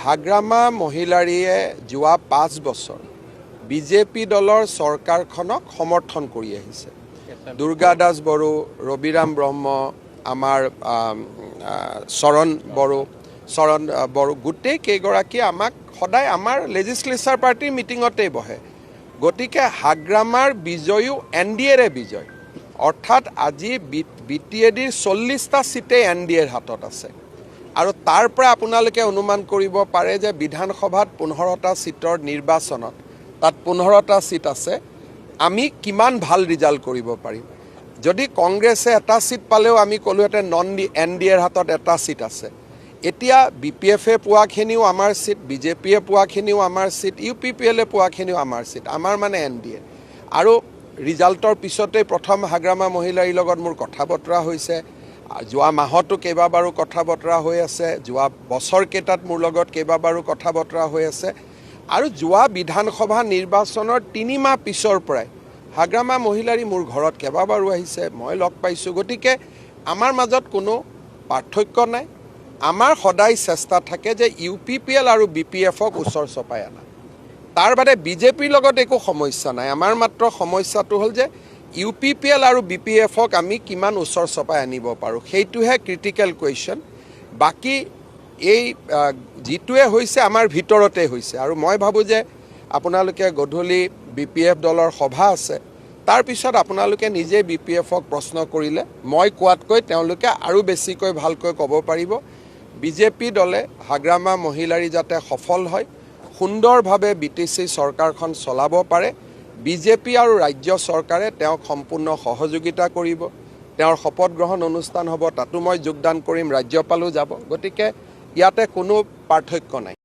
হাগ্ৰামা মহিলাৰীয়ে যোৱা 5 বছৰ বিজেপি দলৰ চৰকাৰখনক সমৰ্থন কৰি আহিছে। দুৰ্গা দাস বড়ো, ৰবিৰাম ব্ৰহ্ম, আমাৰ আম, আ, চৰণ বড়ো, চৰণ বড়ো, গোটেই কেইগৰাকীয়ে আমাক সদায় আমাৰ লেজিছলেচাৰ পাৰ্টীৰ মিটিঙতেই বহে। গতিকে হাগ্ৰামাৰ বিজয়ো এনডিএৰে বিজয়। অৰ্থাৎ আজি বিটিএডিৰ 40টা ছিটেই এনডিএৰ হাতত আছে আৰু তাৰ পৰা আপোনালোকে অনুমান কৰিব পাৰে যে বিধানসভাত 15টা ছিটৰ নিৰ্বাচনত, তাত 15টা ছিট আছে, আমি কিমান ভাল ৰিজাল্ট কৰিব পাৰিম। যদি কংগ্ৰেছে এটা ছিট পালেও আমি ক'লোহেঁতেন নন ডি এনডিএৰ হাতত এটা ছিট আছে। এতিয়া বিপিএফে পোৱাখিনিও আমাৰ ছিট, বিজেপিয়ে পোৱাখিনিও আমাৰ ছিট, ইউপিপিএলে পোৱাখিনিও আমাৰ ছিট, আমাৰ মানে এনডিএ। আৰু ৰিজাল্টৰ পিছতেই প্ৰথম হাগ্ৰামা মহিলাৰীৰ লগত মোৰ কথা বতৰা হৈছে। যোৱা মাহতো কেইবাবাৰো কথা বতৰা হৈ আছে, যোৱা বছৰকেইটাত মোৰ লগত কেইবাবাৰো কথা বতৰা হৈ আছে আৰু যোৱা বিধানসভা নিৰ্বাচনৰ 3 মাহ পিছৰ পৰাই হাগ্ৰামা মহিলাৰী মোৰ ঘৰত কেইবাবাৰো আহিছে, মই লগ পাইছোঁ। গতিকে আমাৰ মাজত কোনো পাৰ্থক্য নাই। আমাৰ সদায় চেষ্টা থাকে যে ইউপিপিএল আৰু বিপিএফক ওচৰ চপাই অনা। তাৰ বাদে বিজেপিৰ লগত একো সমস্যা নাই। আমাৰ মাত্ৰ সমস্যাটো হ'ল যে ইউপিপিএল আৰু বিপিএফক আমি কিমান ওচৰ চপাই আনিব পাৰোঁ, সেইটোহে ক্ৰিটিকেল কুৱেশ্যন। বাকী এই যিটোৱে হৈছে, আমাৰ ভিতৰতে হৈছে। আৰু মই ভাবোঁ যে আপোনালোকে গধূলি বিপিএফ দলৰ সভা আছে, তাৰপিছত আপোনালোকে নিজে বিপিএফক প্ৰশ্ন কৰিলে মই কোৱাতকৈ তেওঁলোকে আৰু বেছিকৈ ভালকৈ ক'ব পাৰিব। বিজেপি দলে হাগ্ৰামা মহিলাৰী যাতে সফল হয়, সুন্দৰভাৱে বিটিচি চৰকাৰখন চলাব পাৰে, বিজেপি আৰু ৰাজ্য চৰকাৰে তেওঁক সম্পূৰ্ণ সহযোগিতা কৰিব। তেওঁৰ শপত গ্ৰহণ অনুষ্ঠান হ'ব, তাতো মই যোগদান কৰিম, ৰাজ্যপালো যাব। গতিকে ইয়াতে কোনো পাৰ্থক্য নাই।